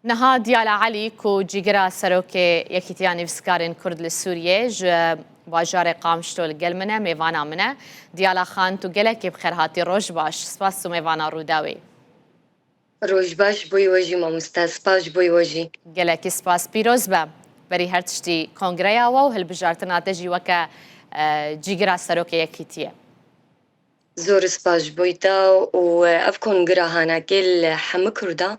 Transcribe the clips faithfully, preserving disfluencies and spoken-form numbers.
Niha Diyala Elî ku cîgira serokê Yekîtiya Nivîskarên Kurd li Sûriyê ji bajarê Qamişlo li gel min e, mêvana min e. Diyala Xan, tu gelekî bi xêr hatî, roj baş. Spas tu mêvana Rûdawê. Roj baş ji bo we jî mamoste, spas ji bo we jî. Gelekî spas, pîroz be. Berî her tiştî kongreya we û hilbijartina te jî weke, e, cîgira serokê Yekîtiyê. Zor spas ji bo te û, e, ev kongira hanakê li hemî Kurda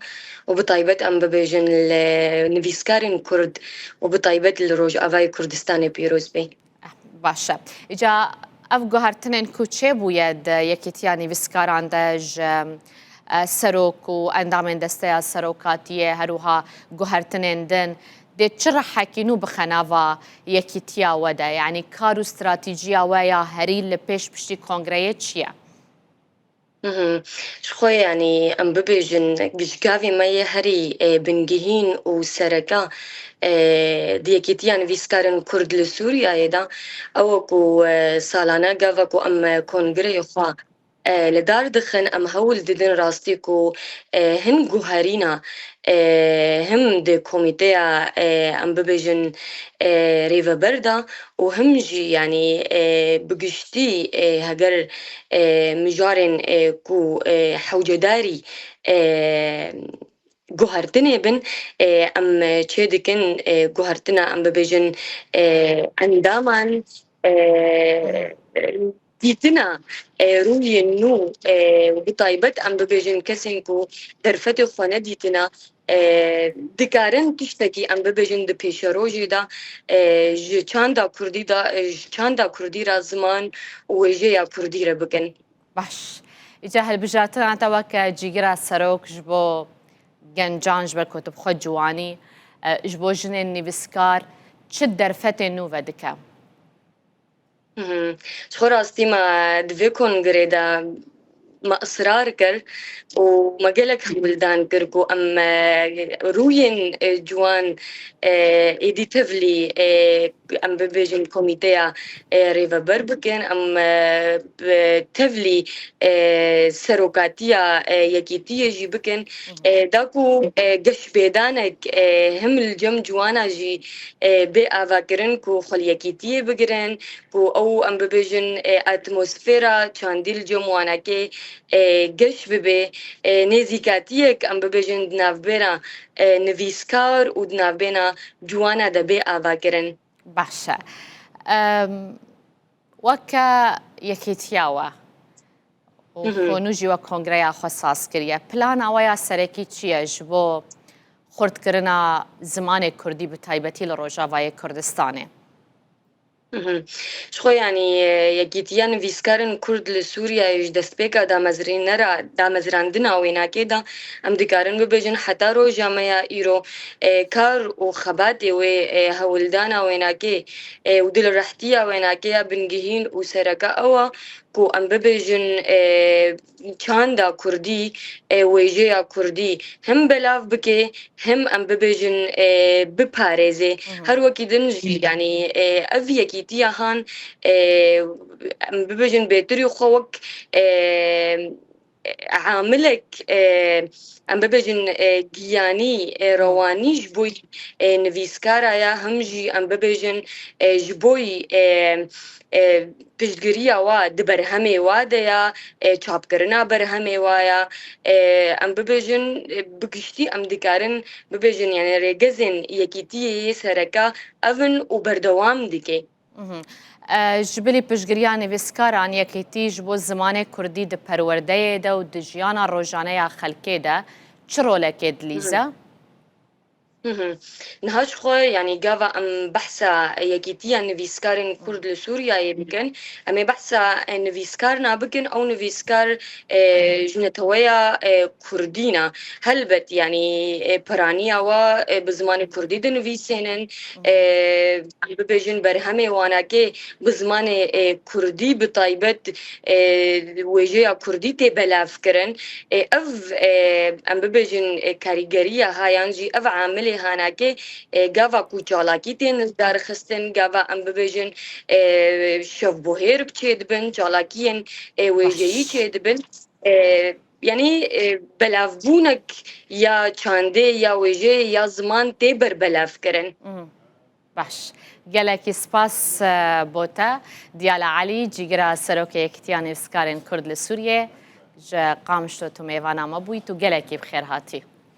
û bi taybet em bibêjin li nivîskarên Kurd û bi taybet li Rojavayê Kurdistanê pîroz bê. Eh, baş e. Îca ev guhertinên ku çêbûye di Yekîtiya Nivîskaran de ji, e, serok û endamên Desteya Serokatiyê, her wiha guhertinên din, dê çi rihekî nû bixe nava yekîtiya we de? Yanî kar û stratîjiya we ya herî li pêş piştî kongreyê çi ye? Mhm. Ji xwe, yanî, em bibêjin, gişgavê me yê herî, e, bingehîn û sereke, e, di Yekîtiya Nivîskarên Kurd li Sûriyeyê de, ew e ku, e, salane gava ku em, e, kongreyê xwe, e, li dar dixin, em hewl didin rastî ku, e, hin guherîna, e, him di komîteya, e, em bibêjin, e, rêveber de û him jî, yanî, e, bi giştî, e, heger, e, mijarên, e, ku, e, hewcedarî, e, guhertinê bin, e, em çê dikin, e, guhertina, em bibêjin, e, endaman, e, dîtina, e, rûyên nû, e, û bi taybet em bibêjin kesên ku derfetê xwe nedîtina, e, dikarin tiştekî em bibêjin di pêşerojê de, e, ji çanda kurdî de, e, ji çanda kurdî re ziman û wêjeya kurdî re bikin. Baş. Îca hilbijartina te weke cîgira serok ji bo gencan, ji ber ku tu bi xwe ciwanî, e, ji bo jinên nivîskar çi derfetên nû vedike? Mhm. Ji xwe rastî me di vê kongrê de me israr kir û me gelek hewldan kir ku em, e, rûyên, e, ciwan, e, êdî tevlî, e, em bibêjin komîteya, e, rêveber bikin, em, e, bi tevlî, e, serokatiya, e, yekîtiyê jî bikin. Mhm. E, da ku, e, geşbêdanek, e, him li cem ciwana jî, e, bê avakirin ku xwe li yekîtiyê bigirin, ku ew, em bibêjin, e, atmosfera çandî li cem wanakê, e, geş bibe, e, nêzîkatiyek, em bibêjin, di navbêra, e, nivîskar û di navbêna ciwana de bê avakirin. Baş e. Em, weke yekîtiya we û Hı hı. ku nû jî we kongreya xwe saz kiriye, plana we ya serekî çi ye ji bo xurtkirina zimanê kurdî, bi taybetî li Rojavayê Kurdistanê? Mhm. Ji xwe, yanî, e, Yekîtiya Nivîskarên Kurd li Sûriyeyê ji destpêka damezrînera, damezrandina wênakê de, em dikarin bibêjin heta roja me ya îro, e, kar û xebatê wê, e, hewldana wênakê, e, û dilrehtiya wênakê ya bingehîn û sereke ew e ku em bibêjin, e, çanda kurdî, e, wêjeya kurdî him belav bike, him em bibêjin, e, biparêze. Hı hı. Her wekî din jî, yanî, e, ev yekîtiya han, e, em bibêjin bêtirî xwe wek, e, amilek, e, em bibêjin, e, giyanî, e, Hı. rewanî ji bo, e, nivîskara ya, him jî em bibêjin, e, ji bo, e, e, piştgiriya wa di berhemê wa de ya, e, çapkirina berhemê wa ya, e, em bibêjin, e, bi giştî em dikarin bibêjin, yani rêgezên yekîtiyê yê sereke ev in û berdewam dike. Mhm. E, ji bilî piştgiriya nivîskaran, yekîtî ji bo zimanê kurdî di perwerdeyê de û di jiyana rojane ya xelkê de çi rolekê dilîze? Mhm. Mhm. Niha ji xwe, yanî gava em behsa Yekîtiya Nivîskarên Kurd li Sûriyeyê bikin, em ê behsa, e, nivîskar nabikin, ew nivîskar, e, ji neteweya, e, Kurdî ne. Helbet, yanî, e, piraniya wa, e, bi zimanê Kurdî dinivîsênin, Mhm. e, em bibêjin berhemê wanakê bi zimanê, e, Kurdî bi taybet, e, wêjeya Kurdî tê belavkirin. E, ev, e, em bibêjin, e, karîgeriya ha yan jî ev amilê hanakê, e, gava ku çalakî tên darxistin, gava em bibêjin, e, şevbuhêr çêdibin, çalakiyên, e, wêjeyî Baş. çêdibin. E, Yanî e, belavbûnek ya çandê, ya wêjeyê, ya ziman tê berbelevkirin. Baş. Gelekî spas e, bo te. Diyala Elî, cîgira Serokê Yekîtiya Nivîskarên Kurd li Sûriyê, ji Qamişlo tu mêvana me bûyî, tu gelekî bi xêr hatî.